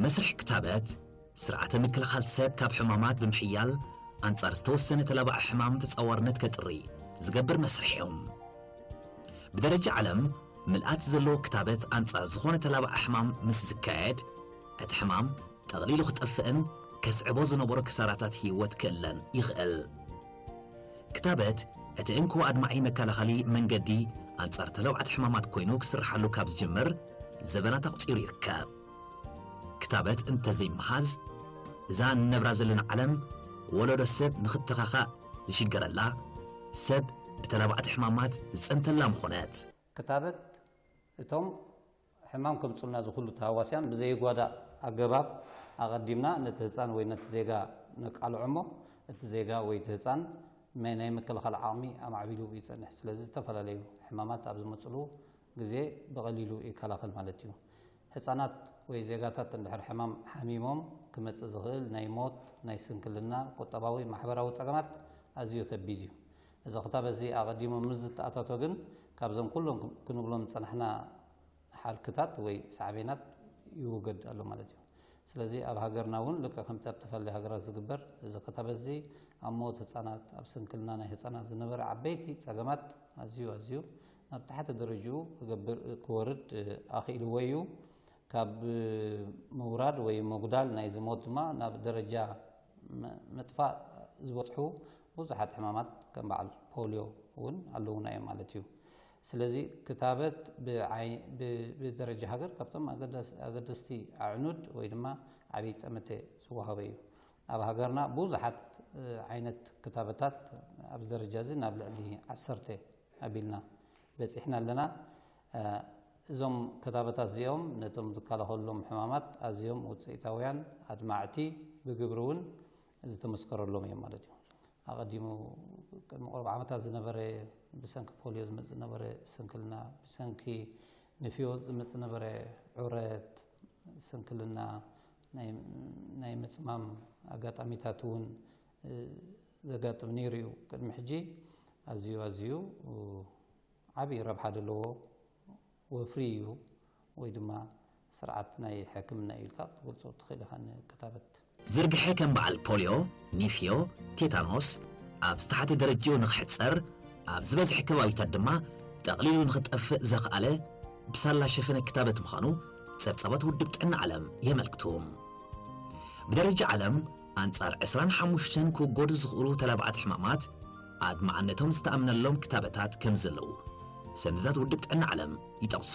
መስርሕ ክታበት፣ ስርዓተ ምክልኻል ሰብ ካብ ሕማማት ብምሕያል ኣንጻር ዝተወሰነ ተላባዒ ሕማም ተጻዋርነት ከጥሪ ዝገብር መስርሕ እዩ። ብደረጃ ዓለም፣ ምልኣት ዘለዎ ክታበት ኣንጻር ዝኾነ ተላባዒ ሕማም ምስ ዝካየድ፣ እቲ ሕማም ጠቕሊሉ ክጠፍእን ከስዕቦ ዝነበሮ ክሳራታት ህይወት ክእለን ይኽእል። ክታበት እቲ እንኮ ኣድማዒ መከላኸሊ መንገዲ ኣንጻር ተለውዓት ሕማማት ኮይኑ ክስርሓሉ ካብ ዝጅምር ዘበናት ኣቑጺሩ ይርከብ። ክታበት እንተዘይምሃዝ፣ እዛ ንነብራ ዘለና ዓለም ወለዶ ሰብ ንኽተኻኻእ ዝሽገረላ፣ ሰብ ብተላባዕቲ ሕማማት ዝጸንተላ ምኾነት። ክታበት እቶም ሕማም ከምጽኡልና ዝኽእሉ ተሃዋስያን ብዘየጓዳእ ኣገባብ ኣቐዲምና ነቲ ህጻን ወይ ነቲ ዜጋ ነቃልዖ እሞ፣ እቲ ዜጋ ወይ እቲ ህጻን መ-፣ ናይ ምክልኻል ዓቕሚ ኣማዕቢሉ ይጸንሕ። ስለዚ ዝተፈላለዩ ሕማማት ኣብ ዝመጽሉ ግዜ ብቐሊሉ ይከላኸል ማለት እዩ። ህጻናት ወይ ዜጋታት እንድሕር ሕማም ሓሚሞም ክመጽእ ዝኽእል ናይ ሞት፣ ናይ ስንክልና፣ ቁጠባዊ፣ ማሕበራዊ ጸገማት ኣዝዩ ከቢድ እዩ። እዚ ክታበት እዚ ኣቐዲሙ ምስ ዝተኣታቶ ግን ካብዞም ኩሎም ክንብሎም ዝጸናሕና ሓልክታት ወይ ሳዕቤናት ይውገድ ኣሎ ማለት እዩ። ስለዚ ኣብ ሃገርና እውን ልክዕ ከምቲ ኣብ ተፈላለዩ ሃገራት ዝግበር እዚ ክታበት እዚ ኣብ ሞት ህጻናት፣ ኣብ ስንክልና ናይ ህጻናት ዝነበረ ዓበይቲ ጸገማት ኣዝዩ ኣዝዩ ናብ ታሕቲ ደረጅኡ ክገብር ክወርድ ኣኽኢልዎ እዩ። ካብ ምውራድ ወይ ምጉዳል ናይዚ ሞት ድማ ናብ ደረጃ ም-፣ ምጥፋእ ዝበጽሑ ብዙሓት ሕማማት ከም በዓል ፖልዮ እውን ኣለውና እዮም ማለት እዩ። ስለዚ ክታበት ብዓይ-፣ ብ-፣ ብደረጃ ሃገር ካብቶም ኣገደስ-፣ ኣገደስቲ ኣዕኑድ ወይ ድማ ዓብዪ ጠመተ ዝወሃበ እዩ። ኣብ ሃገርና ብዙሓት፣ እ፣ ዓይነት ክታበታት ኣብዚ ደረጃ እዚ ናብ ልዕሊ ዓሰርተ ኣቢልና በጺሕና ኣለና። እ፣ እዞም ክታበታት እዚኦም ነቶም ዝከላኸሉሎም ሕማማት ኣዝዮም ውፅኢታውያን፣ ኣድማዕቲ፣ ብግብሪ እውን ዝተመስከረሎም እዮም ማለት እዩ። ኣቐዲሙ ቅድሚ ቁሩብ ዓመታት ዝነበረ ብሰንኪ ፖልዮ ዝመጽእ ዝነበረ ስንክልና፣ ብሰንኪ ንፍዮ ዝመጽእ ዝነበረ ዑረት፣ ስንክልና፣ ናይ፣ ናይ ምጽማም ኣጋጣሚታት እውን፣ እ፣ ዘጋጥም ነይሩ እዩ። ቅድሚ ሕጂ ኣዝዩ፣ ኣዝዩ፣ እ፣ ዓብዪ ረብሓ ዘለዎ ወፍሪ እዩ፣ ወይ ድማ ስርዓት ናይ ሕክምና እዩ ኢልካ ክትገልጾ ትኽእል ኢኻ ንክታበት። ዝርግሐ ከም በዓል ፖልዮ፣ ኒፍዮ፣ ቴታኖስ ኣብ ዝተሓተ ደረጃኡ ንኽሕጸር፣ ኣብ ዝበዝሐ ከባቢታት ድማ ጠቕሊሉ ንኽጠፍእ ዘኽኣለ ብሳላ ሸፈነ ክታበት ምዃኑ ጸብጻባት ውድብ ጥዕና ዓለም የመልክቱ። ብደረጃ ዓለም ኣንጻር ዕስራን ሓሙሽተን ክውገዱ ዝኽእሉ ተላባዕቲ ሕማማት ኣድማዕነቶም ዝተኣምነሎም ክታበታት ከም ዘለዉ ሰነዳት ውድብ ጥዕና ዓለም ይጠቕሱ።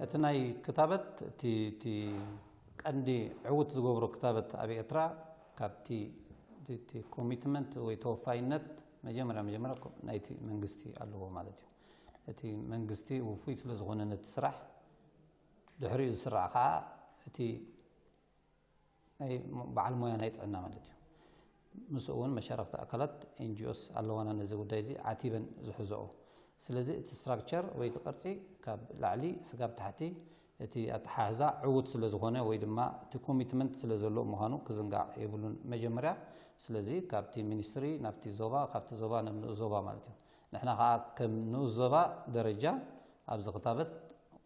እቲ ናይ ክታበት፣ እቲ፣ እቲ ቀንዲ ዕውት ዝገብሮ ክታበት ኣብ ኤርትራ፣ ካብቲ፣ እቲ፣ እቲ ኮሚትመንት ወይ ተወፋይነት መጀመርያ፣ መጀመርያ ኮ-፣ ናይቲ መንግስቲ ኣለዎ ማለት እዩ። እቲ መንግስቲ ውፉይ ስለ ዝኾነ ነቲ ስራሕ፣ ድሕሪኡ ዝስራዕ ከዓ እቲ ናይ ሞ-፣ በዓል ሞያ ናይ ጥዕና ማለት እዩ። ምስኡ እውን መሻርኽቲ ኣካላት፣ ኤን ጂ ኦስ፣ ኣለዋና ነዚ ጉዳይ እዚ ዓቲበን ዝሕዝኦ። ስለዚ እቲ ስትራክቸር ወይ እቲ ቅርጺ ካብ ላዕሊ ስጋብ ታሕቲ እቲ ኣተሓሕዛ ዕዉት ስለ ዝኾነ ወይ ድማ እቲ ኮሚትመንት ስለ ዘለዎ ምዃኑ ክዝንጋዕ የብሉን መጀመርያ። ስለዚ ካብቲ ሚኒስትሪ ናብቲ ዞባ፣ ካብቲ ዞባ ናብ ንኡስ ዞባ ማለት እዩ። ንሕና ከዓ ከም ንኡስ ዞባ ደረጃ ኣብዚ ክታበት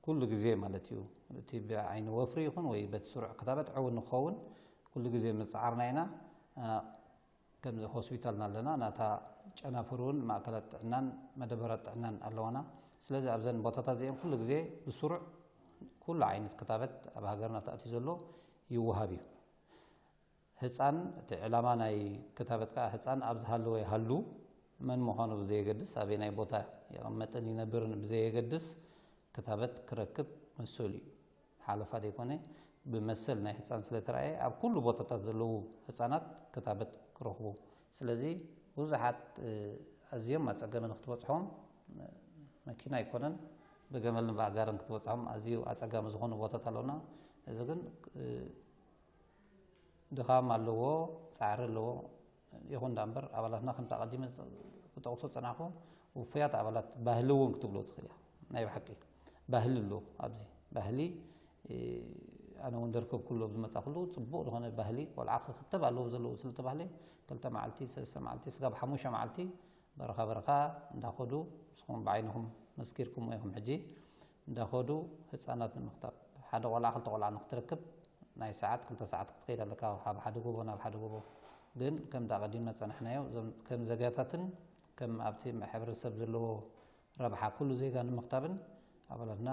ኩሉ ግዜ ማለት እዩ፣ እቲ ብዓይኒ ወፍሪ ይኹን ወይ በቲ ስሩዕ ክታበት ዕዉት ንክኸውን ኩሉ ግዜ ምጽዓርና ኢና። እ፣ ከም ሆስፒታልና ኣለና፣ ናታ ጨናፍር እውን ማእከላት ጥዕናን መደበራት ጥዕናን ኣለዋና። ስለዚ ኣብዘን ቦታታት እዚአን ኩሉ ግዜ ብስሩዕ ኩሉ ዓይነት ክታበት ኣብ ሃገርና ተኣትዩ ዘሎ ይወሃብ እዩ። ህጻን፣ እቲ ዕላማ ናይ ክታበት ከኣ ህጻን ኣብ ዝሃለወ ይሃሉ፣ መን ምዃኑ ብዘየገድስ፣ ኣበየናይ ቦታ ይቐመጥን ይነብርን ብዘየገድስ፣ ክታበት ክረክብ መሰሉ እዩ። ሓለፋ ዘይኮነ፣ ብመሰል ናይ ህጻን ስለ ተራእየ፣ ኣብ ኩሉ ቦታታት ዘለዉ ህጻናት ክታበት ክረኽቡ። ስለዚ ብዙሓት፣ እ፣ ኣዝዮም ኣጸጋሚ ንክትበጽሖም፣ እ፣ መኪና ኣይኮነን፣ ብገመልን ብኣጋርን ክትበጽሖም ኣዝዩ ኣጸጋሚ ዝኾኑ ቦታት ኣለዉና። እዚ ግን፣ እ፣ ድኻም ኣለዎ፣ ጻዕሪ ኣለዎ። ይኹን ደኣ እምበር፣ ኣባላትና ከምቲ ኣቐዲመ ክጠቕሶ ዝጸናሕኩ፣ ውፉያት ኣባላት ባህሊ እውን ክትብሎ ትኽእል እያ። ናይ ብሓቂ ባህሊ ኣሎ ኣብዚ። ባህሊ፣ እ፣ ኣነ እውን ደርከብኩሉ ኣብ ዝመጻ ኩሉ ጽቡቕ ዝኾነ ባህሊ ቆልዓ ክኽተብ ኣለዎ ዘለዎ ስለተባህለ ክልተ መዓልቲ ሰለስተ መዓልቲ ስጋብ ሓሙሽተ መዓልቲ በረኻ በረኻ እንዳኸዱ ንስኹም ብዓይንኹም መስኪርኩም ኢኹም ሕጂ እንዳኸዱ ህፃናት ንምኽታብ ሓደ ቆልዓ ክልተ ቆልዓ ንክትረክብ ናይ ሰዓት ክልተ ሰዓት ክትኸይድ ኣለካ ካብ ሓደ ጎቦ ናብ ሓደ ጎቦ ግን ከምቲ ኣቐዲምና ጸናሕናዮ እዞም ከም ዘጋታትን ከም ኣብቲ ሕብረተሰብ ዘለዎ ረብሓ ኩሉ ዜጋ ንምኽታብን ኣባላትና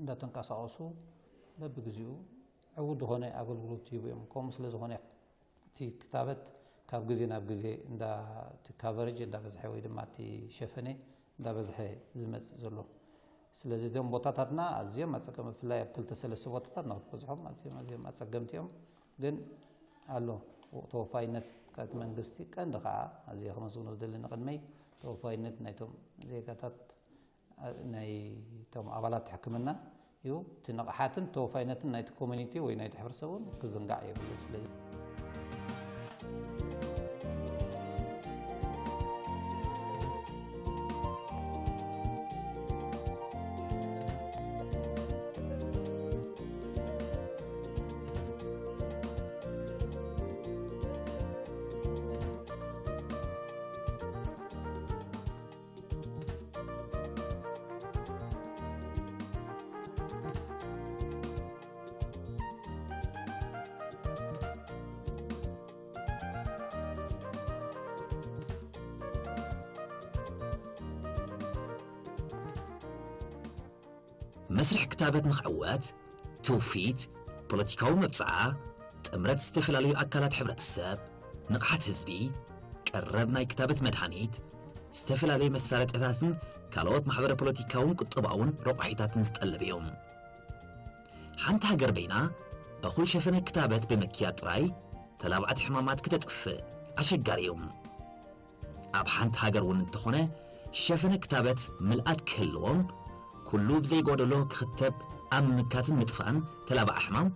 እንዳተንቀሳቐሱ በብግዚኡ ዕዉት ዝኾነ ኣገልግሎት ይህቡ እዮም። ከምኡ ስለ ዝኾነ እቲ ክታበት ካብ ግዜ ናብ ግዜ እንዳ እቲ ካቨሬጅ እንዳበዝሐ ወይ ድማ እቲ ሸፈነ እንዳበዝሐ ዝመጽእ ዘሎ። ስለዚ እዚኦም ቦታታትና ኣዝዮም ኣጸገም ብፍላይ ኣብ ክልተ ሰለስተ ቦታታት ንክትበዝሖም ኣዝዮም ኣዝዮም ኣጸገምቲ እዮም። ግን ኣሎ ተወፋይነት ካብ መንግስቲ ቀንዲ ከዓ ኣዝየ ከመስግኖ ዝደሊ ንቅድመይ ተወፋይነት ናይቶም ዜጋታት ናይቶም ኣባላት ሕክምና እዩ። እቲ ንቕሓትን ተወፋይነትን ናይቲ ኮሚኒቲ ወይ ናይቲ ሕብረተሰብ እውን ክዝንጋዕ የብሉ። ስለዚ መስርሕ ክታበት ንኽዕወት ትውፊት፣ ፖለቲካዊ መብፅዓ፣ ጥምረት ዝተፈላለዩ ኣካላት ሕብረተሰብ፣ ንቕሓት ህዝቢ፣ ቀረብ ናይ ክታበት መድሃኒት፣ ዝተፈላለዩ መሳለጥያታትን ካልኦት ማሕበረ ፖለቲካውን ቁጠባውን ረቋሒታትን ዝጠልብ እዩ። ሓንቲ ሃገር በይና እኹል ሸፈነ ክታበት ብምክያድ ጥራይ ተላባዕቲ ሕማማት ክተጥፍእ ኣሸጋሪ እዩ። ኣብ ሓንቲ ሃገር እውን እንተኾነ ሸፈነ ክታበት ምልኣት ክህልዎም ኩሉ ብዘይጎደሎ ክኽተብ ኣብ ምምካትን ምጥፋእን ተላባዒ ሕማም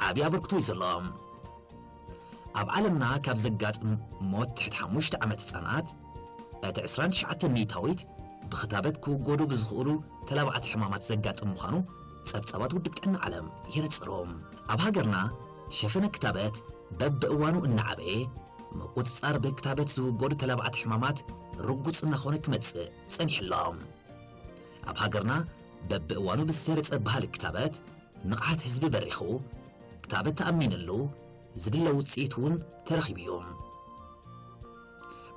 ዓብዪ ኣበርክቶ እዩ ዘሎ። ኣብ ዓለምና ካብ ዘጋጥም ሞት ትሕቲ ሓሙሽተ ዓመት ህፃናት እቲ ዕስራን ትሽዓተን ሚእታዊት ብኽታበት ክውገዱ ብዝኽእሉ ተላባዕቲ ሕማማት ዘጋጥም ምዃኑ ጸብጻባት ውድብ ጥዕና ዓለም የነጽሩ። ኣብ ሃገርና ሸፈነ ክታበት በብእዋኑ እናዓበየ ምቁጽጻር ብክታበት ዝውገዱ ተላባዕቲ ሕማማት ርጉጽ እናኾነ ክመጽእ ጸኒሕሎ። ኣብ ሃገርና በብእዋኑ ብዝሰረጸ ባህሊ ክታበት ንቕሓት ህዝቢ በሪኹ፣ ክታበት ተኣሚንሉ፣ ዝድለ ውጽኢት እውን ተረኺቡ እዩ።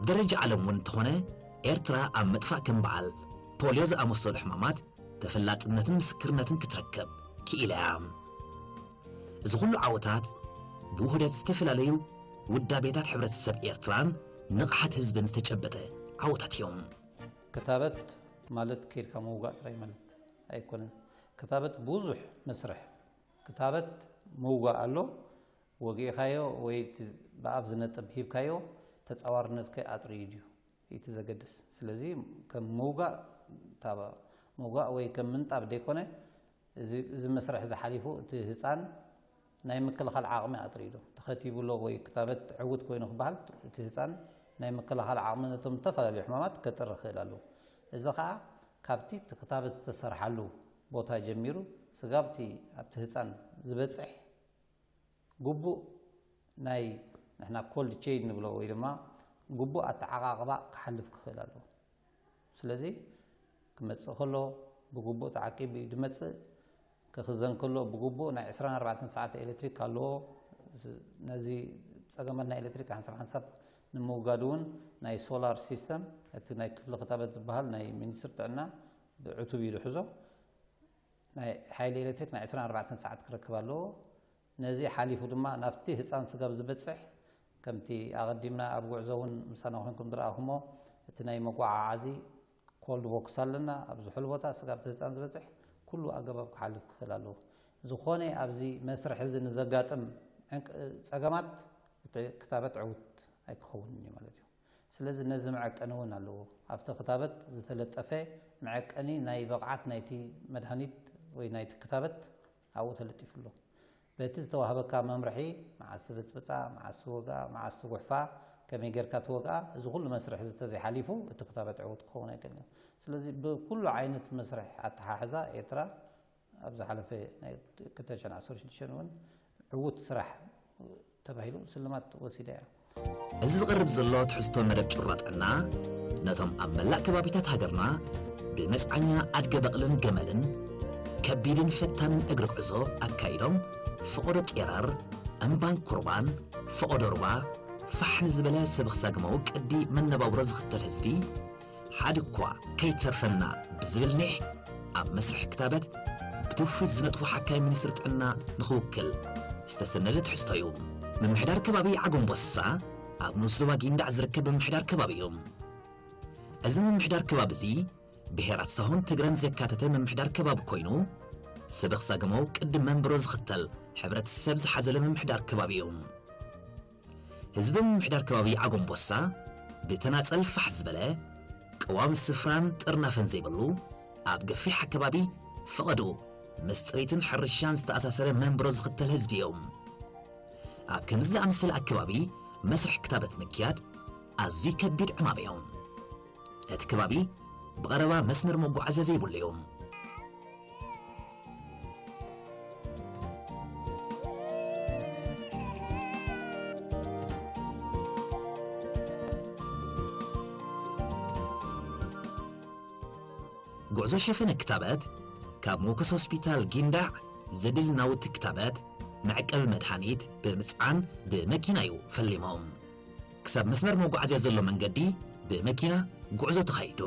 ብደረጃ ዓለም እውን እንተኾነ ኤርትራ ኣብ ምጥፋእ ከም በዓል ፖልዮ ዝኣመሰሉ ሕማማት ተፈላጥነትን ምስክርነትን ክትረክብ ክኢላ እያ። እዚ ኩሉ ዓወታት ብውህደት ዝተፈላለዩ ውዳቤታት ሕብረተሰብ ኤርትራን ንቕሓት ህዝብን ዝተጨበጠ ዓወታት እዮም። ክታበት ማለት ከይድካ ምውጋእ ጥራይ ማለት ኣይኮነን። ክታበት ብዙሕ መስርሕ ክታበት ምውጋእ ኣሎ። ወጊእካዮ ወይ እቲ ብኣፍ ዝነጥብ ሂብካዮ ተጻዋርነትከ ኣጥርዩ ድዩ? እቲ ዘገድስ። ስለዚ ከም ምውጋእ ታባ ምውጋእ ወይ ከም ምንጣብ ደይኮነ እዚ እዚ መስርሕ ዝሓሊፉ እቲ ህፃን ናይ ምክልኻል ዓቕሚ ኣጥርዩ ዶ ተኸቲቡ ኣሎ ወይ ክታበት ዕውት ኮይኑ ክበሃል እቲ ህፃን ናይ ምክልኻል ዓቕሚ ነቶም ዝተፈላለዩ ሕማማት ከጥሪ ክእል ኣለዎ። እዚ ከዓ ካብቲ እቲ ክታበት ዝተሰርሓሉ ቦታ ጀሚሩ ስጋብ እቲ ኣብቲ ህፃን ዝበፅሕ ግቡእ ናይ ንሕና ኮልድ ቼይን ንብሎ ወይ ድማ ግቡእ ኣተዓቓቕባ ክሓልፍ ክኽእል ኣለዎ። ስለዚ ክመጽእ ከሎ ብግቡእ ተዓቂቡ እዩ ዝመጽእ። ክኽዘን ከሎ ብግቡእ ናይ ዕስራን ኣርባዕተን ሰዓት ኤሌክትሪክ ኣለዎ። ነዚ ጸገማት ናይ ኤሌክትሪክ ሓንሳብ ሓንሳብ ንምውጋድ እውን ናይ ሶላር ሲስተም እቲ ናይ ክፍሊ ክታበት ዝበሃል ናይ ሚኒስትሪ ጥዕና ብዕቱብ እዩ ዝሕዞ። ናይ ሓይሊ ኤሌክትሪክ ናይ ዕስራን ኣርባዕተን ሰዓት ክረክብ ኣለዎ። ነዚ ሓሊፉ ድማ ናብቲ ህፃን ስጋብ ዝበፅሕ ከምቲ ኣቐዲምና ኣብ ጉዕዞ እውን ምሳና ኮንኩም ዝረኣኹሞ እቲ ናይ መጓዓዓዚ ኮልድ ቦክስ ኣለና ኣብ ዝሑል ቦታ ስጋብ እቲ ህፃን ዝበፅሕ ኩሉ ኣገባብ ክሓልፍ ክኽእል ኣለዎ። ዝኾነ ኣብዚ መስርሕ እዚ ንዘጋጥም ዕንቅ- ፀገማት እቲ ክታበት ዕውት ኣይክኸውንን እዩ ማለት እዩ። ስለዚ ነዚ መዐቀኒ እውን ኣለዎ። ኣብቲ ክታበት ዝተለጠፈ መዐቀኒ ናይ ብቕዓት ናይቲ መድሃኒት ወይ ናይቲ ክታበት ኣብኡ ተለጢፉ ኣሎ። በቲ ዝተዋህበካ መምርሒ መዓስ ትብፅብፃ፣ መዓስ ትወግኣ፣ መዓስ ትጉሕፋ፣ ከመይ ጌርካ ትወግኣ፣ እዚ ኩሉ መስርሕ እዚ ተዘይሓሊፉ እቲ ክታበት ዕውት ክኸውን ኣይክእልን እዩ። ስለዚ ብኩሉ ዓይነት መስርሕ ኣተሓሕዛ ኤርትራ ኣብ ዝሓለፈ ናይ ክልተ ሽሕን ዓሰርተ ሽዱሽተን እውን ዕዉት ስራሕ ተባሂሉ ስልማት ወሲዳ እያ። እዚ ዝቐርብ ዘሎ ትሕዝቶ መደብ ጭሮ ጥዕና፣ ነቶም ኣብ መላእ ከባቢታት ሃገርና ብመጽዓኛ ኣድገ በቕልን ገመልን ከቢድን ፈታንን እግሪ ጉዕዞ ኣካይዶም፣ ፈቐዶ ጤረር፣ እምባን ኩርባን፣ ፈቐዶ ሩባ፣ ፋሕ ንዝበለ ሰበኽ ሳግማዊ ቅዲ መነባብሮ ዝኽተል ህዝቢ፣ ሓደ እኳ ከይተርፈና ብዝብል ኒሕ፣ ኣብ መስርሕ ክታበት ብትውፊት ዝነጥፉ ሓካይ ሚኒስትሪ ጥዕና ንኽውክል ዝተሰነደ ትሕዝቶ እዩ። ምምሕዳር ከባቢ ዓጎምቦሳ ኣብ ንኡስ ዞባ ጊንዳዕ ዝርከብ ምምሕዳር ከባቢ እዩ። እዚ ምምሕዳር ከባቢ እዚ ብሄራት ሳሆን ትግረን ዘካተተ ምምሕዳር ከባቢ ኮይኑ፣ ሰበኽ ሳግማዊ ቅዲ መንበሮ ዝኽተል ሕብረተሰብ ዝሓዘለ ምምሕዳር ከባቢ እዩ። ህዝቢ ምምሕዳር ከባቢ ዓጎምቦሳ ብተናጸል ፋሕ ዝበለ፣ ቅዋም ስፍራን ጥርናፈን ዘይብሉ፣ ኣብ ገፊሕ ኣከባቢ ፈቐድኡ ምስ ጥሪትን ሕርሻን ዝተኣሳሰረ መንበሮ ዝኽተል ህዝቢ እዩ። ኣብ ከምዚ ዝኣመሰለ ኣከባቢ መስርሕ ክታበት ምክያድ ኣዝዩ ከቢድ ዕማም እዩ። እቲ ከባቢ ብቐረባ መስመር መጓዓዝያ ዘይብሉ እዩ። ጉዕዞ ሸፈነ ክታበት ካብ መወከሲ ሆስፒታል ጊንዳዕ ዘድሊ ናውቲ ክታበት፣ መዕቀቢ መድሃኒት ብምጽዓን ብመኪና እዩ ፈሊሞም። ክሳብ መስመር መጓዓዝያ ዘሎ መንገዲ ብመኪና ጉዕዞ ተኻይዱ።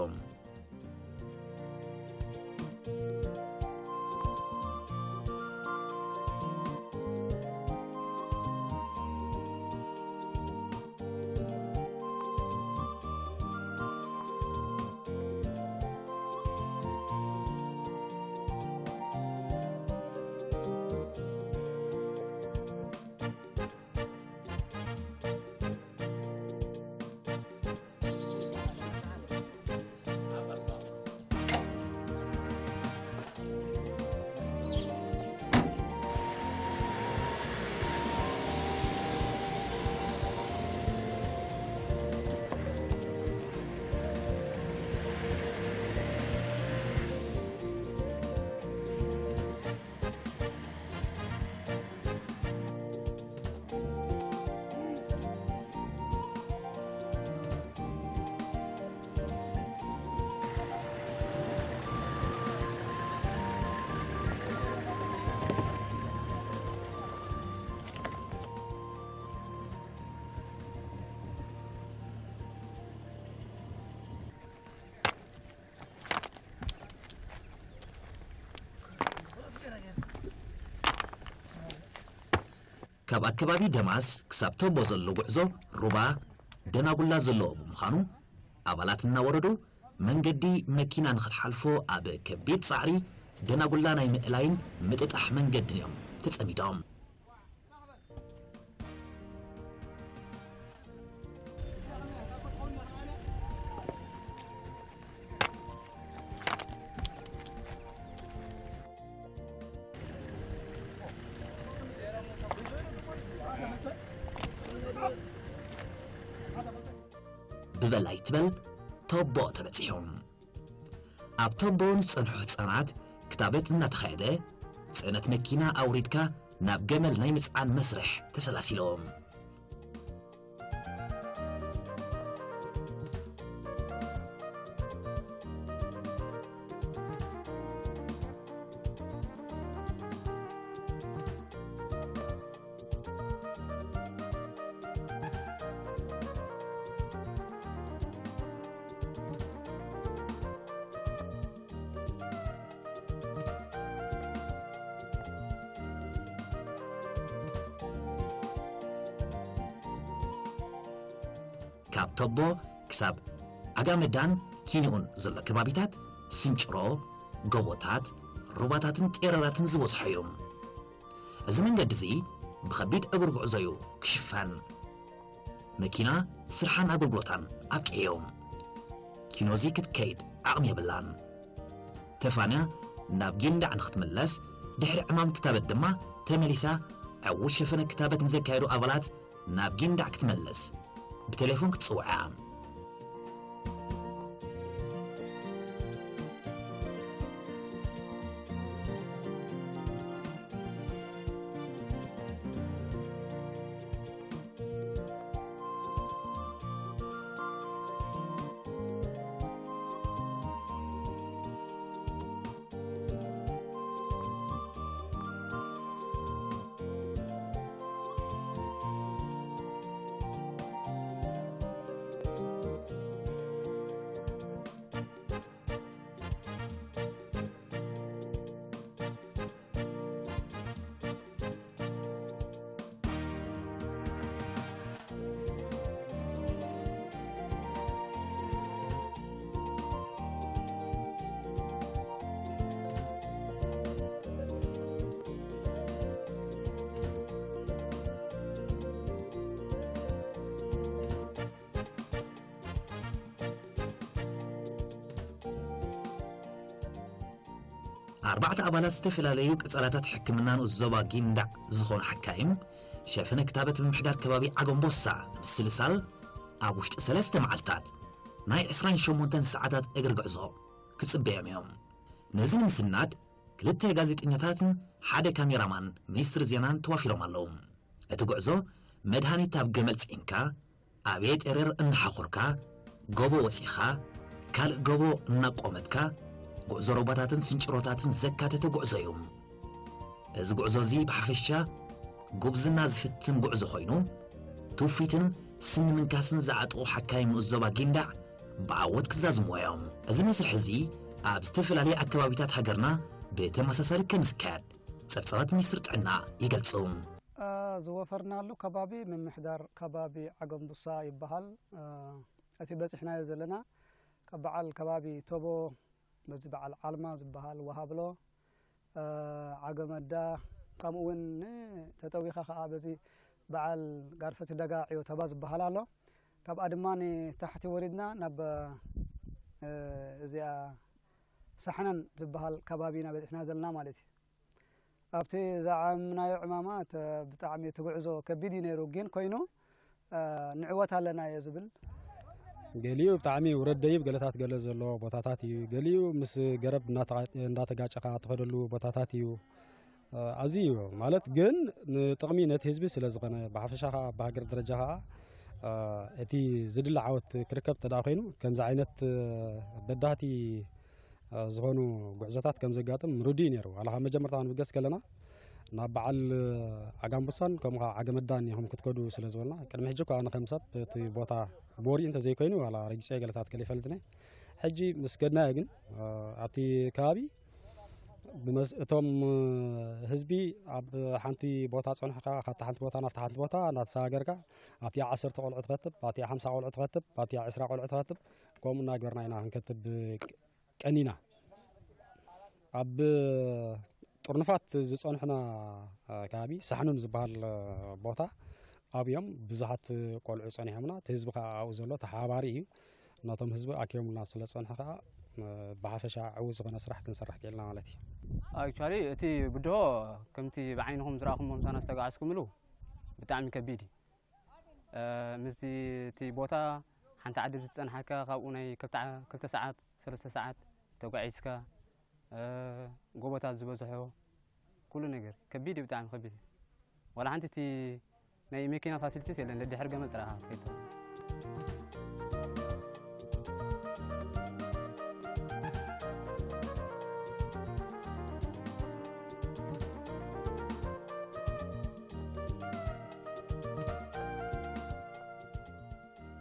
ካብ ኣከባቢ ደማስ ክሳብ ቶቦ ዘሎ ጉዕዞ ሩባ ደናጉላ ዘለዎ ብምዃኑ፣ ኣባላት እናወረዱ መንገዲ መኪና ንኽትሓልፎ ኣብ ከቢድ ጻዕሪ ደናጉላ ናይ ምእላይን ምጥጣሕ መንገድን እዮም ተጸሚዶም። ብበል ኣይትበል፣ ቶቦ ተበጺሑ። ኣብ ቶቦ ንዝጸንሑ ህጻናት ክታበት እናተኻየደ፣ ጽዕነት መኪና ኣውሪድካ ናብ ገመል ናይ ምጽዓን መስርሕ ተሰላሲሎም። ካብ ቶቦ ክሳብ ዓጋመዳን ኪንኡን ዘሎ ከባቢታት ስንጭሮ፣ ጎቦታት፣ ሩባታትን ጤረራትን ዝበዝሖ እዩ። እዚ መንገዲ እዚ ብኸቢድ እግሪ ጉዕዞ እዩ ክሽፈን። መኪና ስርሓን ኣገልግሎታን ኣብቂዑ። ኪኖዚ ክትከይድ ዓቕሚ የብላን። ተፋንያ ናብ ጊንዳዕ ንክትምለስ፣ ድሕሪ ዕማም ክታበት ድማ ተመሊሳ ዕዉት ሸፈነ ክታበት ንዘካየዱ ኣባላት ናብ ጊንዳዕ ክትመልስ ብቴሌፎን ክትጽውዓ። ኣርባዕተ ኣባላት ዝተፈላለዩ ቀጸላታት ሕክምና ንኡስ ዞባ ጊንዳዕ ዝኾኑ ሓካይም፣ ሸፈነ ክታበት ምምሕዳር ከባቢ ዓገምቦሳ ንምስልሳል ኣብ ውሽጢ ሰለስተ መዓልታት ናይ ዕስራን ሸሞንተን ሰዓታት እግሪ ጉዕዞ ክጽበዮም እዮም። ነዚ ንምስናድ ክልተ ጋዜጠኛታትን ሓደ ካሜራማን ሚኒስትሪ ዜናን ተዋፊሮም ኣለዉ። እቲ ጉዕዞ መድሃኒት ኣብ ገመል ጽዒንካ፣ ኣብ የጠረር እናሓኾርካ፣ ጎቦ ወጺኻ፣ ካልእ ጎቦ እናቆመትካ፣ ጉዕዞ ሩባታትን ስንጭሮታትን ዘካተተ ጉዕዞ እዩ። እዚ ጉዕዞ እዚ ብሓፈሻ ጉብዝና ዝፍትን ጉዕዞ ኮይኑ፣ ትውፊትን ስኒ ምንካስን ዝዓጥቑ ሓካይም ንኡስ ዞባ ጊንዳዕ ብዓወት ክዛዝምዎ እዮም። እዚ መስርሕ እዚ ኣብ ዝተፈላለዩ ኣከባቢታት ሃገርና ብተመሳሳሊ ከም ዝካየድ ጸብጻባት ሚኒስትሪ ጥዕና ይገልጹ። አ፣ ዝወፈርናሉ ከባቢ ምምሕዳር ከባቢ ዓገምቡሳ ይበሃል። አ፣ እቲ በጺሕናዮ ዘለና ካብ በዓል ከባቢ ቶቦ፣ በዚ በዓል ዓልማ ዝበሃል፣ ወሃብሎ፣ አ፣ ዓገመዳ፣ ከምኡ እውን ተጠዊኻ ከኣ በዚ በዓል ጋርሰቲ ደጋ ዕዮ ተባ ዝበሃል ኣሎ። ካብኣ ድማ ንታሕቲ ወሪድና ናብ፣ እ፣ እዚኣ ሳሕነን ዝበሃል ከባቢ ኢና በጺሕና ዘለና ማለት እዩ። ኣብቲ ዝዓመምናዮ ዕማማት፣ እ፣ ብጣዕሚ እቲ ጉዕዞ ከቢድ እዩ ነይሩ፣ ግን ኮይኑ፣ እ፣ ንዕወት ኣለና እየ ዝብል። ገሊኡ ብጣዕሚ ውረድ ደይብ ገለታት ገለ ዘለዎ ቦታታት እዩ። ገሊኡ ምስ ገረብ እናተጋ-፣ እንዳተጋጨኻ ትኸደሉ ቦታታት እዩ። እ፣ ኣዝዩ እዩ ማለት ግን ንጥቕሚ ነቲ ህዝቢ ስለ ዝኾነ፣ ብሓፈሻ ኸዓ ብሃገር ደረጃ ኸዓ፣ እ፣ እቲ ዝድለ ዓወት ክርከብ ተደኣ ኮይኑ፣ ከምዚ ዓይነት፣ እ፣ በዳህቲ፣ እ፣ ዝኾኑ ጉዕዞታት ከም ዘጋጥም ርዱእ እዩ ነይሩ። ዋላ ካብ መጀመርታ ክንብገስ ከለና፣ ናብ በዓል ዓጋምቡሳን ከምኡ ኸዓ ዓገመዳን ኢኹም ክትከዱ ስለ ዝበልና፣ ቅድሚ ሕጂ እኳ ኣነ ከም ሰብ እቲ ቦታ ብወሪኡ እንተዘይኮይኑ፣ ዋላ ረጊጸዮ ገለታት ገለ ይፈልጥኒ። ሕጂ ምስ ከድናዮ ግን፣ እ፣ ኣብቲ ከባቢ ብመስ-፣ እቶም ህዝቢ ኣብ ሓንቲ ቦታ ጸኒሕካ፣ ካብታ ሓንቲ ቦታ ናብታ ሓንቲ ቦታ እናተሰጋገርካ፣ ኣብቲኣ ዓሰርተ ቆልዑ ትኸትብ፣ ኣብቲኣ ሓምሳ ቆልዑ ትኸትብ፣ ኣብቲኣ ዕስራ ቆልዑ ትኸትብ፣ ከምኡ እናግበርና ኢና ክንከትብ ቀኒና። ኣብ ጥርኑፋት ዝጸንሕና ከባቢ ሳሕኑን ዝበሃል ቦታ ኣብዮም ብዙሓት ቆልዑ ጸኒሖምና። እቲ ህዝቢ ከኣ ኣብኡ ዘሎ ተሓባባሪ እዩ። ናቶም ህዝቢ ኣኪቦምና ስለ ዝጸንሑ ከኣ፣ እ፣ ብሓፈሻ ዕዉት ዝኾነ ስራሕ ክንሰርሕ ክኢልና ማለት እዩ። ኣክቹዋሊ እቲ ብድሆ ከምቲ ብዓይንኹም ዝረኣኹሞ ምሳና ዝተጓዓዝኩምሉ ብጣዕሚ ከቢድ እዩ። እ፣ ምስቲ እቲ ቦታ ሓንቲ ዓዲ ዝጸንሓካ ካብኡ ናይ ክልተ፣ ክልተ ሰዓት፣ ሰለስተ ሰዓት ተጓዒዝካ፣ እ፣ ጎቦታት ዝበዝሖ ኩሉ ነገር ከቢድ እዩ፣ ብጣዕሚ ከቢድ እዩ። ዋላ ሓንቲ እቲ ናይ መኪና ፋሲሊቲስ የለን፣ ደድሕሪ ገመል ጥራሕ ኢኻ ትኸይድ።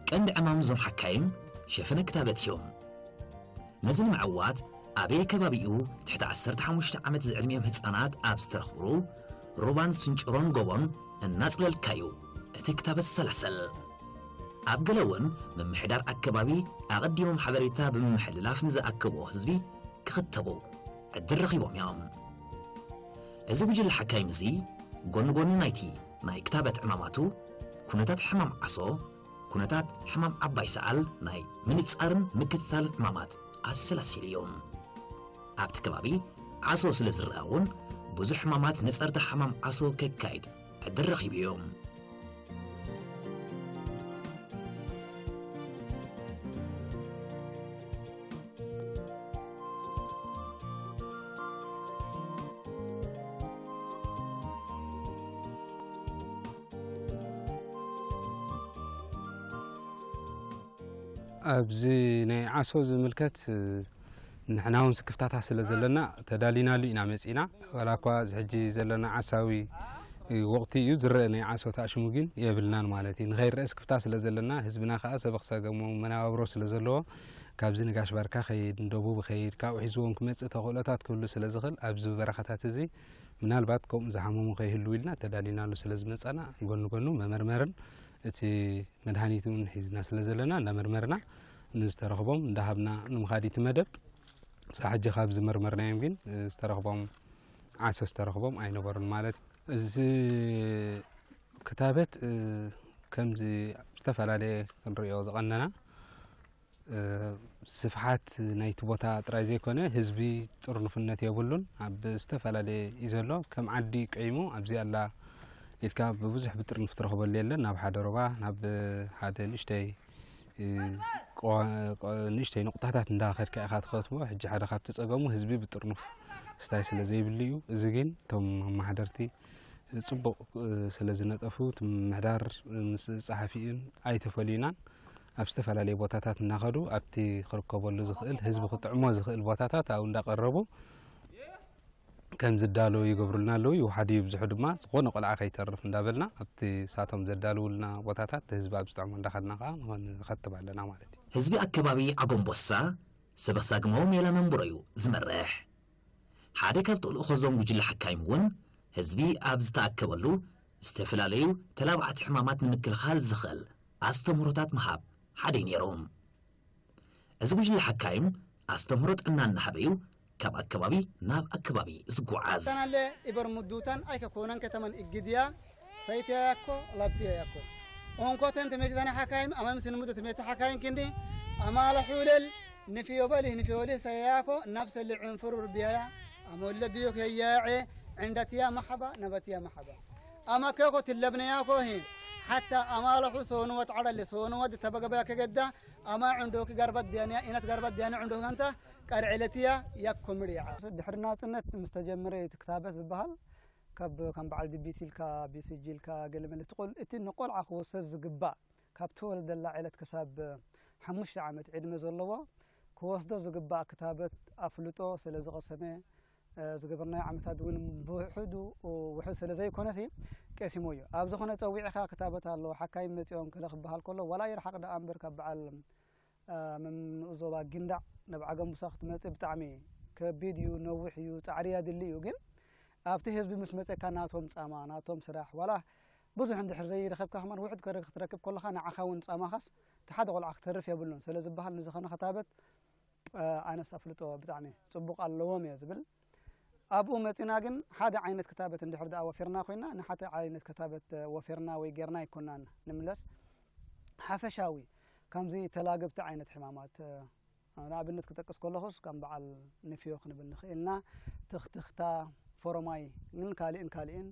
ቀንዲ ዕማም እዞም ሓካይም ሸፈነ ክታበት እዮም። ነዚ ንምዕዋት ኣበየ ከባቢኡ ትሕቲ ዓሰርተ ሓሙሽተ ዓመት ዝዕድሚኦም ህጻናት ኣብ ዝተረኽብሉ ሩባን ስንጭሮን ጎቦን እናጽለልካ'ዩ እቲ ክታበት ዝሰላሰል። ኣብ ገለ እውን ምምሕዳር ኣከባቢ ኣቐዲሞም ሓበሬታ ብምምሕልላፍ ንዝኣከብዎ ህዝቢ ክኽተቡ ዕድል ረኺቦም እዮም። እዚ ጉጅለ ሓካይም እዚ ጎኒ ጎኒ ናይቲ ናይ ክታበት ዕማማቱ፣ ኩነታት ሕማም ዓሶ፣ ኩነታት ሕማም ዓባይ ሰዓል ናይ ምንጻርን ምክትታልን ዕማማት ኣሰላሲሉ እዩ። ኣብቲ ከባቢ ዓሶ ስለ ዝረኣ እውን ብዙሕ ሕማማት ነጸርታ ሕማም ዓሶ ከካይድ ዕድል ረኺቡ እዩ። ኣብዚ ናይ ዓሶ ዝምልከት፣ ንሕና እውን ስክፍታታት ስለ ዘለና ተዳሊናሉ ኢና መጺና። ዋላ እኳ እዚ ሕጂ ዘለና ዓሳዊ ወቕቲ እዩ፣ ዝረአ ናይ ዓሶ ተኣሽሙ ግን የብልናን ማለት እዩ። ንኸይረአ ስክፍታ ስለ ዘለና፣ ህዝብና ከኣ ሰበኽ ሰገሙ መነባብሮ ስለ ዘለዎ፣ ካብዚ ንጋሽ ባርካ ኸይድ፣ ንደቡብ ኸይድ፣ ካብኡ ሒዝዎም ክመጽእ ተኽእሎታት ክህሉ ስለ ዝኽእል፣ ኣብዚ በረኻታት እዚ ምናልባት ከምኡ ዝሓመሙ ከይህልዉ ኢልና ተዳሊናሉ ስለ ዝመጻና፣ ጎኒ ጎኑ መመርመርን እቲ መድሃኒት እውን ሒዝና ስለ ዘለና፣ እንዳመርመርና ንዝተረኽቦም እንዳሃብና ንምኻድ እቲ መደብ። ክሳዕ ሕጂ ካብ ዝመርመርናዮም ግን ዝተረኽቦም፣ ዓሶ ዝተረኽቦም ኣይነበሩን ማለት እዩ። እዚ ክታበት፣ እ፣ ከምዚ ዝተፈላለየ ክንርእዮ ዝቐነና፣ ስፍሓት ናይቲ ቦታ ጥራይ ዘይኮነ ህዝቢ ጥርኑፍነት የብሉን። ኣብ ዝተፈላለየ እዩ ዘሎ። ከም ዓዲ ቅዒሙ ኣብዚ ኣላ ኢልካ ብብዙሕ ብጥርኑፍ ትረኽበሉ የለን። ናብ ሓደ ሩባ ናብ ሓደ ንእሽተይ ንእሽተይ ንቑጣታት እንዳኸድካ ኢኻ ትኸትቦ። ሕጂ ሓደ ካብቲ ጸገሙ ህዝቢ ብጥርኑፍ ስታይ ስለ ዘይብሉ እዩ። እዚ ግን እቶም ኣመሓደርቲ ጽቡቕ ስለ ዝነጠፉ እቲ ምምሕዳር ምስ ጸሓፊኡን ኣይተፈልዩናን። ኣብ ዝተፈላለየ ቦታታት እናኸዱ ኣብቲ ክርከበሉ ዝኽእል ህዝቢ ክጥዕሞ ዝኽእል ቦታታት ኣብኡ እንዳቐረቡ ከም ዝዳለዉ ይገብሩልና ኣለዉ። ይውሓዱ ይብዝሑ ድማ ዝኾነ ቆልዓ ከይተርፍ እንዳበልና ኣብቲ ሳቶም ዘዳልውልና ቦታታት ህዝቢ ኣብ ዝጥዕሞ እንዳኸድና ከዓ ንኸን- ንኸትብ ኣለና ማለት እዩ። ህዝቢ ኣከባቢ ዓጎምቦሳ ሰበሳግማዊ ሜላ መንበሮ እዩ ዝመርሕ። ሓደ ካብ ተልእኾ እዞም ጉጅለ ሓካይም እውን ህዝቢ ኣብ ዝተኣከበሉ ዝተፈላለዩ ተላባዕቲ ሕማማት ንምክልኻል ዝኽእል ኣስተምህሮታት ምሃብ ሓደ እዩ ነይሩ። እዚ ጉጅለ ሓካይም ኣስተምህሮ ጥዕና እናሃበ እዩ ካብ ኣከባቢ ናብ ኣከባቢ ዝጓዓዝ። Tanallee ibar mudduutan aika koonan kataman iggidiya saytiya yakko labtiya yakko. Onkotem temeti tani hakaim amam sinmudu temeti hakaim kindi amala hulel nifiyo bali nifiyo li sayako nabsali unfurur biyaya amolle biyo kiya'e indatiya mahaba nabatiya mahaba. Ama keko tillabne yako hi hatta amala hu sonu wat adale sonu wat tabagaba kegedda ama undoki garbat diyaniya inat garbat diyaniya undoki anta ቀርዕለትያ ያኮምርያ። ድሕሪ ናጽነት ምስ ተጀመረ እቲ ክታበት ዝበሃል ካብ ከም በዓል ዲቢቲ ኢልካ ቢሲጂ ኢልካ ገለ መለ ትቆል እቲ ንቆልዓ ክወሰድ ዝግባእ ካብ ተወልደላ ዕለት ክሳብ ሓሙሽተ ዓመት ዕድመ ዘለዎ ክወስዶ ዝግባእ ክታበት ኣፍልጦ ስለ ዝቐሰመ ዝገበርናዮ ዓመታት እውን ብውሕዱ ውሕድ ስለ ዘይኮነሲ ቀሲሞ እዩ። ኣብ ዝኾነ ጸዊዕኻ ክታበት ኣለዎ ሓካይም መጺኦም ከለ ክበሃል ከሎ ዋላ ይርሓቕ ደኣ እምበር ካብ በዓል ምምንኡ ዞባ ጊንዳዕ ናብ ዓገምቡሳ ክትመጽእ ብጣዕሚ ከቢድ እዩ፣ ነዊሕ እዩ፣ ጻዕሪ የድሊ እዩ። ግን ኣብቲ ህዝቢ ምስ መጸካ ናቶም ጻማ፣ ናቶም ስራሕ፣ ዋላ ብዙሕ እንድሕር ዘይረኸብካ ከማን ውሑድ ከረ ክትረክብ ከለኻ ንዓኻ እውን ጻማኻስ እቲ ሓደ ቆልዓ ክተርፍ የብሉን ስለ ዝበሃል ንዝኾነ ክታበት ኣነስ ኣፍልጦ ብጣዕሚ ጽቡቕ ኣለዎም እየ ዝብል። ኣብኡ መጺና ግን ሓደ ዓይነት ክታበት እንድሕር ደኣ ወፊርና ኮይና ንሓደ ዓይነት ክታበት ወፊርና ወይ ጌርና ኣይኮናን ንምለስ። ሓፈሻዊ ከምዚ ተላገብቲ ዓይነት ሕማማት ንኣብነት ክጠቅስ ከለኹስ ከም በዓል ንፍዮ ክንብል ንኽእልና ትኽትኽታ፣ ፎሮማይ ግን ካልእን ካልእን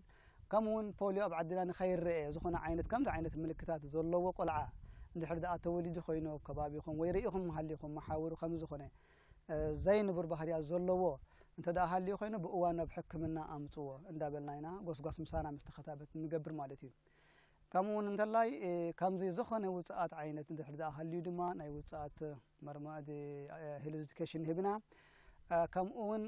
ከምኡ እውን ፖሊዮ ኣብ ዓድና ንኸይረአ ዝኾነ ዓይነት ከምዚ ዓይነት ምልክታት ዘለዎ ቆልዓ እንድሕር ደኣ ተወሊዱ ኮይኑ ኣብ ከባቢኹም ወይ ርኢኹም ሃሊኹም መሓውሩ ከምዚ ዝኾነ ዘይንቡር ባህርያት ዘለዎ እንተ ደኣ ሃልዩ ኮይኑ ብእዋን ናብ ሕክምና ኣምጽዎ እንዳበልና ኢና ጎስጓስ ምሳና ምስ ተኸታበት ንገብር ማለት እዩ። ከምኡ እውን እንተላይ ከምዚ ዝኾነ ውፅኣት ዓይነት እንድሕር ደኣ ሃልዩ ድማ ናይ ውፅኣት መርማእዲ ሄልዝ ኤዱኬሽን ሂብና ከምኡ እውን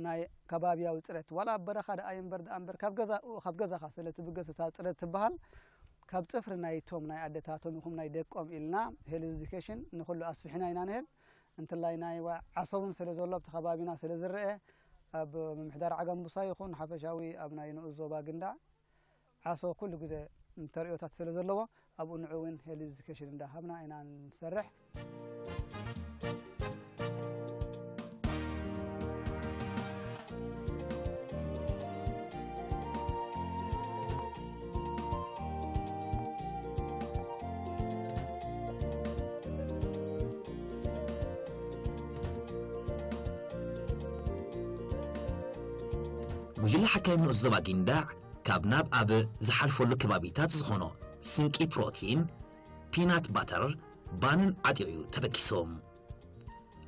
ናይ ከባብያዊ ፅረት ዋላ ኣብ በረኻ ደኣ እምበር ደኣ እምበር ካብ ገዛ ካብ ገዛኻ ስለ ትብገስ እታ ፅረት ትበሃል ካብ ፅፍሪ ናይቶም ናይ ኣደታቶም ይኹም ናይ ደቆም ኢልና ሄልዝ ኤዱኬሽን ንኩሉ ኣስፊሕና ኢና ንህብ። እንትላይ ናይ ዓሶ እውን ስለ ዘሎ ኣብቲ ከባቢና ስለ ዝረአ ኣብ ምምሕዳር ዓጋምቡሳ ይኹን ሓፈሻዊ ኣብ ናይ ንኡስ ዞባ ግንዳዕ ዓሶ ኩሉ ግዜ ተርእዮታት ስለ ዘለዎ ኣብኡ ንዑ እውን ሄልዝ ኤዱኬሽን እንዳሃብና ኢና ንሰርሕ። ጉጅለ ሓካይም ንኡስ ዞባ ጊንዳዕ ካብ ናብ ኣብ ዝሓልፈሉ ከባቢታት ዝኾኖ ስንቂ ፕሮቲን፣ ፒናት ባተር፣ ባንን ዓጢቑ እዩ ተበጊሱ።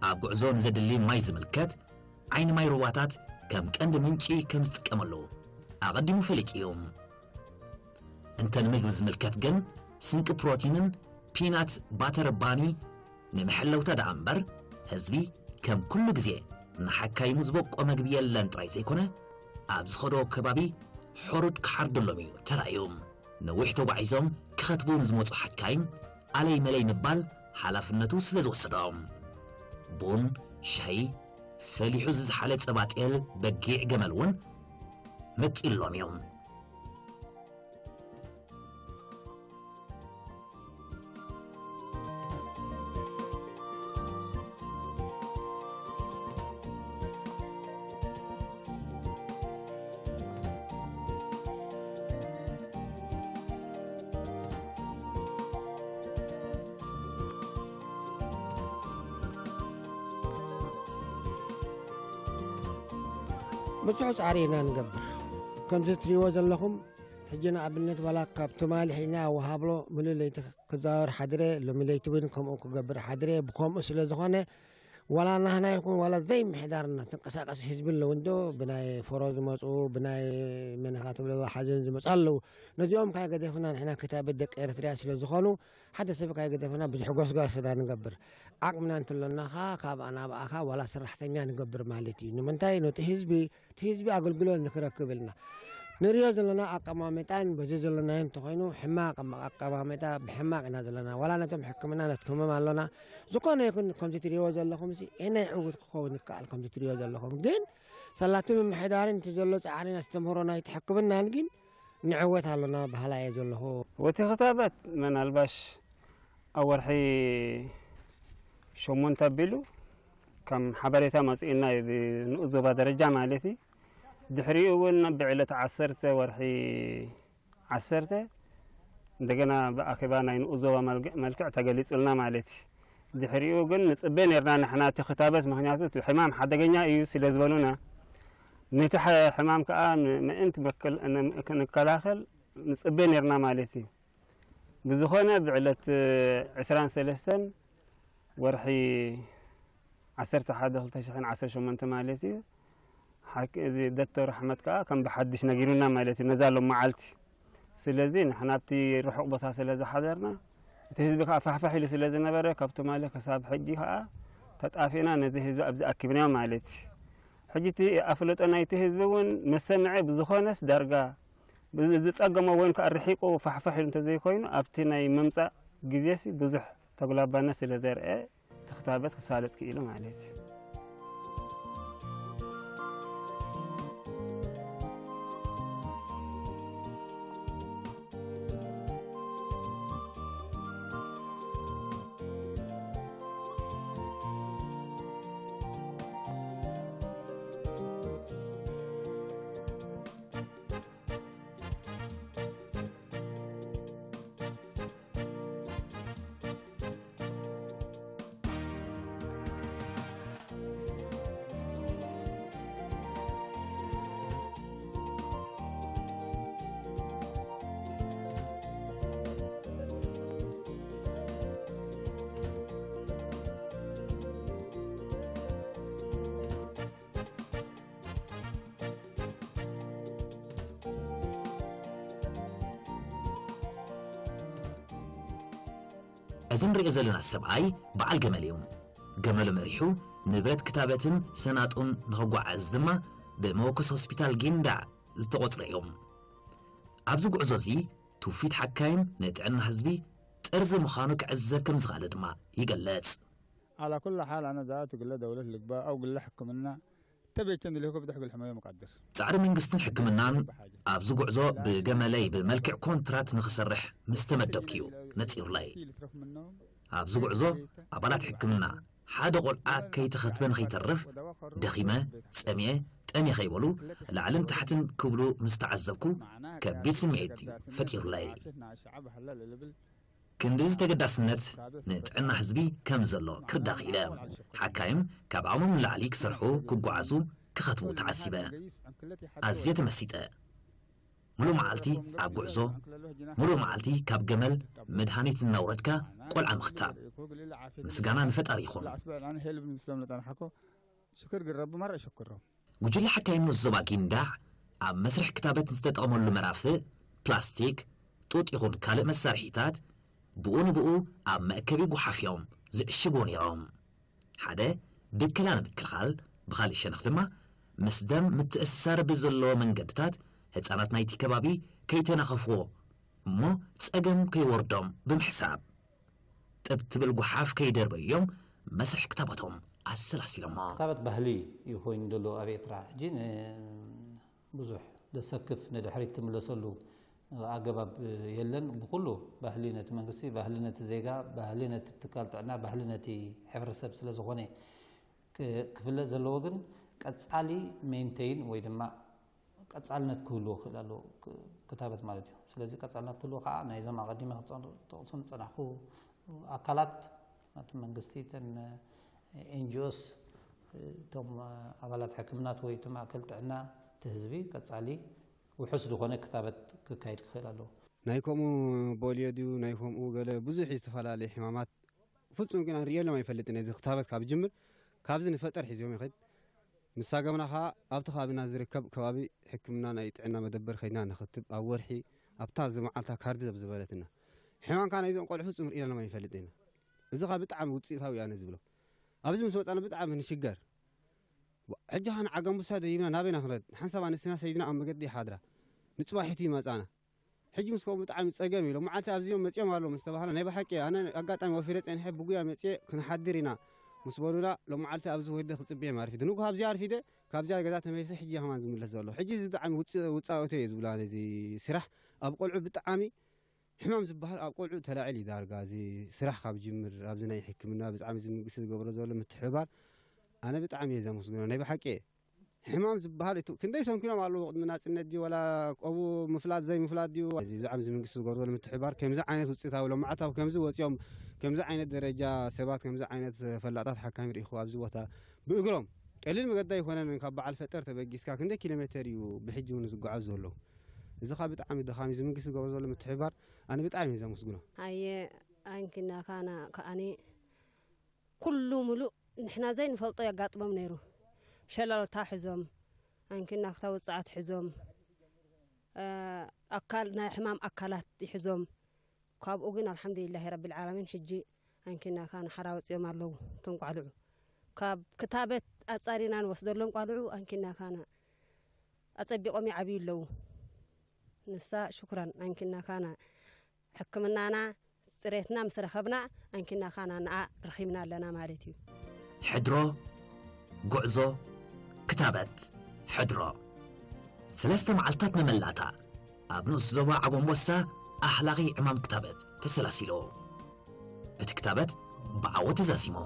ኣብ ጉዕዞ ንዘድሊ ማይ ዝምልከት ዓይኒ ማይ ሩባታት ከም ቀንዲ ምንጪ ከም ዝጥቀመሉ ኣቐዲሙ ፈሊጡ እዩ። እንተ ንምግቢ ዝምልከት ግን ስንቂ ፕሮቲንን ፒናት ባተር ባኒ ንመሐለውታ ደኣ እምበር ህዝቢ ከም ኩሉ ግዜ ንሓካይሙ ዝበቆ መግቢ የለን ጥራይ ዘይኮነ ኣብ ዝኸዶ ከባቢ ሕሩድ ክሓርደሎም እዩ ተራእዩ። ነዊሕ ተጓዒዞም ክኸትቡ ንዝመፁ ሓካይም ኣለይ መለይ ምባል ሓላፍነቱ ስለ ዝወሰዶም ቡን፣ ሻሂ፣ ፈሊሑ ዝዝሓለ ጸባ ጤል በጊዕ ገመል እውን መጢሎም እዮም። ብፅሑ ፃዕሪ ኢና ንገብር። ከምዚ ትሪእዎ ዘለኹም ሕጂ ንኣብነት ዋላ ካብ ትማሊ ሒና ወሃብሎ ሙሉእ ለይቲ ክዛወር ሓድረ፣ ሎሚ ለይቲ እውን ከምኡ ክገብር ሓድረ፣ ብከምኡ ስለ ዝኾነ ዋላ ናህና ይኹን ዋላ ዘይምሕዳርና ተንቀሳቀሲ ህዝቢ ኣለዉ እንዶ ብናይ ፎሮ ዝመፁ ብናይ መነኻ ትብለላ ሓዘን ዝመፁ ኣለዉ። ነዚኦም ካይገደፍና ንሕና ክታበት ደቂ ኤርትርያ ስለ ዝኾኑ ሓደ ሰብ ካይገደፍና ብዙሕ ጎስጓስ ኢና ንገብር። ዓቅምና እንትሎና ኸዓ ካብ ኣናብኣኻ ዋላ ሰራሕተኛ ንገብር ማለት እዩ። ንምንታይ ነቲ ህዝቢ እቲ ህዝቢ ኣገልግሎት ንክረክብ ኢልና ንሪኦ ዘለና ኣቀማምጣን በዚ ዘለናዮ እንተኾይኑ ሕማቅ ኣቀማምጣ ብሕማቅ ኢና ዘለና። ዋላ ነቶም ሕክምና ነትክምም ኣሎና። ዝኾነ ይኹን ከምዚ ትሪእዎ ዘለኹም ሲ ኤናይ ዕውት ክኸውን ይከኣል ከምዚ ትሪእዎ ዘለኹም ግን ሰላቲ ምምሕዳርን እቲ ዘሎ ፃዕሪን ኣስተምህሮ ናይቲ ሕክምናን ግን ንዕወት ኣሎና በሃላ እየ ዘለኹ። ወቲ ክታበት መናልባሽ ኣብ ወርሒ ሸሞንተ ኣቢሉ ከም ሓበሬታ መፅኡና እዩ። እዚ ንኡስ ዞባ ደረጃ ማለት እዩ። ድሕሪኡ እውን ብዕለት ዓሰርተ ወርሒ ዓሰርተ እንደገና ብኣኼባ ናይ ንኡስ ዞባ መልክዕ ተገሊጹልና ማለት እዩ። ድሕሪኡ ግን ንጽበ ነርና ንሕና እቲ ክታበት፣ ምኽንያቱ እቲ ሕማም ሓደገኛ እዩ ስለ ዝበሉና፣ ነቲ ሕማም ከኣ ምእንቲ ንከላኸል ንጽበ ነርና ማለት እዩ። ብዝኾነ ብዕለት ዕስራን ሰለስተን ወርሒ ዓሰርተ ሓደ ክልተ ሽሕን ዓሰርተ ሸሞንተ ማለት እዩ። ሓቂ እዚ ዶክተር ኣሕመድ ከኣ ከም ብሓድሽ ነጊሩና ማለት እዩ፣ ነዛ ሎም መዓልቲ። ስለዚ ንሕና ኣብቲ ርሑቕ ቦታ ስለ ዝሓደርና፣ እቲ ህዝቢ ከኣ ፋሕፋሕ ኢሉ ስለ ዝነበረ፣ ካብ ትማሊ ክሳብ ሕጂ ከኣ ተጣፊእና ነዚ ህዝቢ ኣብዚ ኣኪብናዮ ማለት እዩ። ሕጂ እቲ ኣፍልጦ ናይቲ ህዝቢ እውን መሰምዐ ብዝኾነስ ዳርጋ ብ-፣ ዝጸገሞ እውን ከኣ ርሒቑ ፋሕፋሕ ኢሉ እንተዘይኮይኑ፣ ኣብቲ ናይ ምምጻእ ግዜሲ ብዙሕ ተጉላባነት ስለ ዘርአ፣ እቲ ክታበት ክሳለጥ ክኢሉ ማለት እዩ። እዚ ንሪኦ ዘለና ሰብኣይ በዓል ገመል እዩ። ገመሉ መሪሑ ንብረት ክታበትን ሰናጡን ንኸጓዓዝ ድማ ብመወከሲ ሆስፒታል ጊንዳዕ ዝተቖጽረ እዩ። ኣብዚ ጉዕዞ እዚ ትውፊት ሓካይም ንጥዕና ህዝቢ ጥርዚ ምዃኑ ክዕዘብ ከም ዝኸኣለ ድማ ይገልጽ። على كل حال، أنا ذات قلة دولة الإقباء أو قلة حكمنا تبي تشند اللي هو كبدح قل حماية مقدر. ጻዕሪ መንግስትን ሕክምናን ኣብዚ ጉዕዞ ብገመለይ ብመልክዕ ኮንትራት ንኽሰርሕ ምስ ተመደብኩ እዩ ነጺሩለይ። ኣብዚ ጉዕዞ ኣባላት ሕክምና ሓደ ቆልዓ ከይተኸትበ ንኸይተርፍ ደኺመ፣ ጸሚኤ፣ ጠምየ ከይበሉ ላዕልን ታሕትን ክብሉ ምስ ተዓዘብኩ ከቢድ ስምዒት እዩ ፈጢሩለይ። ክንድዚ ተገዳስነት ንጥዕና ህዝቢ ከም ዘሎ ክርዳእ ክኢለ። ሓካይም ካብ ዓቕሞም ንላዕሊ ክሰርሑ፣ ክጓዓዙ፣ ክኸትቡ ተዓዚበ። ኣዝየ ተመሲጠ። ሙሉእ መዓልቲ ኣብ ጉዕዞ፣ ሙሉእ መዓልቲ ካብ ገመል መድሃኒት እናውረድካ ቆልዓ ምኽታብ። ምስጋና ንፈጣሪ ይኹን። ሽክር ግን ረቢ መርእ ሽክሮ። ጉጅለ ሓካይም ዞባ ጊንዳዕ ኣብ መስርሕ ክታበት ዝተጠቕመሉ መራፍእ፣ ፕላስቲክ፣ ጡጥ ይኹን ካልእ መሳርሒታት ብኡ ንብኡ ኣብ መእከቢ ጓሓፍ እዮም ዝዕሽግዎ ነይሮም። ሓደ፣ ብከላ ንምክልኻል፣ ብኻልእ ሸነኽ ድማ ምስ ደም ምትእስሳር ብዘለዎ መንገድታት ህጻናት ናይቲ ከባቢ ከይተናኸፍዎ እሞ ጸገም ከይወርዶም ብምሕሳብ። ጥብ ትብል ጓሓፍ ከይደርበዩ እዮም መስርሕ ክታበቶም ኣሰላሲሎሞ። ክታበት ባህሊ እዩ ኮይኑ ዘሎ ኣብ ኤርትራ። ሕጂ ን-፣ ብዙሕ ዘሰክፍ ንድሕሪት ትምለሰሉ ኣገባብ የለን። ብኩሉ ባህሊ ነቲ መንግስቲ፣ ባህሊ ነቲ ዜጋ፣ ባህሊ ነቲ ትካል ጥዕና፣ ባህሊ ነቲ ሕብረተሰብ ስለ ዝኾነ ክ-፣ ክፍለጥ ዘለዎ ግን ቀጻሊ ሜንቴን ወይ ድማ ቀጻልነት ክህልዎ ክእል ኣለዎ ክ-፣ ክታበት ማለት እዩ። ስለዚ ቀጻልነት ክህልዎ ከዓ ናይዞም ኣቐዲመ ክጠቕሶም ዝጸናሕኩ ኣካላት፣ ናቱ መንግስቲ፣ እተን ኤን ጂ ኦስ፣ እቶም ኣባላት ሕክምና ወይ እቲ ማእከል ጥዕና እቲ ህዝቢ ቀጻሊ ውሑስ ዝኾነ ክታበት ክካየድ ክኽእል ኣለዎ። ናይ ከምኡ ቦልዮ ድዩ ናይ ከምኡ ገለ ብዙሕ ዝተፈላለዩ ሕማማት ፍጹም ግን ንርእየሎም ኣይፈልጥን። እዚ ክታበት ካብ ጅምር ካብዚ ንፈጠር ሒዝዮም ይኸድ። ምስ ሳገምና ኸዓ ኣብቲ ከባቢና ዝርከብ ከባቢ ሕክምና ናይ ጥዕና መደበር ከይድና ንኽትብ ኣብ ወርሒ ኣብታ ዝመዓልታ ካርዲ ዘብ ዝበለትና ሕማምካ ናይዞም ቆልዑ ፍጹም ርእየሎም ኣይፈልጥን ኢና። እዚ ኸዓ ብጣዕሚ ውፅኢታዊ እያ ነዚ ብሎ ኣብዚ ምስ መፃና ብጣዕሚ ንሽገር። ሕጂ ኸዓ ንዓጋምቡሳ ደይብና ናበይና ክንኸድ? ሓንሳብ ኣንስትና ሰይድና ኣብ መገዲ ይሓድራ። ንፅባሒቱ ይመፃና። ሕጂ ምስ ከምኡ ብጣዕሚ ፀገም እዩ። ሎመዓልቲ ኣብዚኦም መፂኦም ኣለዉ ምስ ተባህለ ናይ ብሓቂ ኣነ ኣጋጣሚ ወፊረ ፀኒሐ ብጉያ መፅየ ክንሓድር ኢና ምስ በሉና ሎመዓልቲ ኣብዚ ወደ ክፅበዮም ኣርፊደ። ንጉ ካብዚኣ ኣርፊደ ካብዚኣ ገዛ ተመሊሰ ሕጂ ከማን ዝምለስ ዘሎ። ሕጂ እዚ ብጣዕሚ ውፅ- ውፃኦት እየ ዝብላ ነዚ ስራሕ ኣብ ቆልዑ ብጣዕሚ ሕማም ዝበሃል ኣብ ቆልዑ ተላዒል እዩ ዳርጋ። እዚ ስራሕ ካብ ጅምር ኣብዚ ናይ ሕክምና ብጣዕሚ እዚ መንግስቲ ዝገብሮ ዘሎ ምትሕብባር ኣነ ብጣዕሚ እየ ዘመስግኖ ናይ ብሓቂ እየ። ሕማም ዝበሃል እቲ ክንደይ ሰንኪኖም ኣለዉ ቅድሚ ናፅነት ድዩ ወላ ቀቡ ምፍላጥ ዘይምፍላጥ ድዩ እዚ ብጣዕሚ እዚ መንግስቲ ዝገብሮ ዘሎ ምትሕብባር ከምዚ ዓይነት ውፅኢታዊ ሎማዓታዊ ከምዚ ወፂኦም ከምዚ ዓይነት ደረጃ ሰባት ከምዚ ዓይነት ፈላጣት ሓካሚ ርኢኹ ኣብዚ ቦታ ብእግሮም ቀሊል መገዲ ኣይኮነን ካብ በዓል ፈጠር ተበጊስካ ክንደይ ኪሎ ሜተር እዩ ብሕጂ እውን ዝጓዓዙ ዘለዉ እዚ ከዓ ብጣዕሚ ድኻም እዚ መንግስቲ ዝገብሮ ዘሎ ምትሕብባር ኣነ ብጣዕሚ እየ ዘመስግኖ ኣየ ኣንኪና ካና ከኣኒ ኩሉ ሙሉእ ንሕና ዘይንፈልጦ የጋጥሞም ነይሩ ሸለልታ ሕዞም ኣንኪና ክታ ውፅዓት ሕዞም ኣካል ናይ ሕማም ኣካላት ይሕዞም ካብኡ ግን ኣልሓምዱሊላሂ ረቢል ዓለሚን ሕጂ ኣንኪና ካና ሓራ ወፂኦም ኣለዉ እቶም ቋልዑ ካብ ክታበት ኣፃሪና ንወስደሎም ቋልዑ ኣንኪና ካና ኣፀቢቆም ይዓብዩ ኣለዉ ንሳ ሽኩራን ኣንኪና ካና ሕክምናና ፅሬትና ምስ ረኸብና ኣንኪና ካና ንዓ ረኺብና ኣለና ማለት እዩ ሕድሮ ጉዕዞ ክታበት ሕድሮ ሰለስተ መዓልታት መመላእታ ኣብ ንኡስ ዞባ ዓጎምቦሳ ኣሕላቒ ዕማም ክታበት ተሰላሲሉ እቲ ክታበት ብዓወት ተዛሲሙ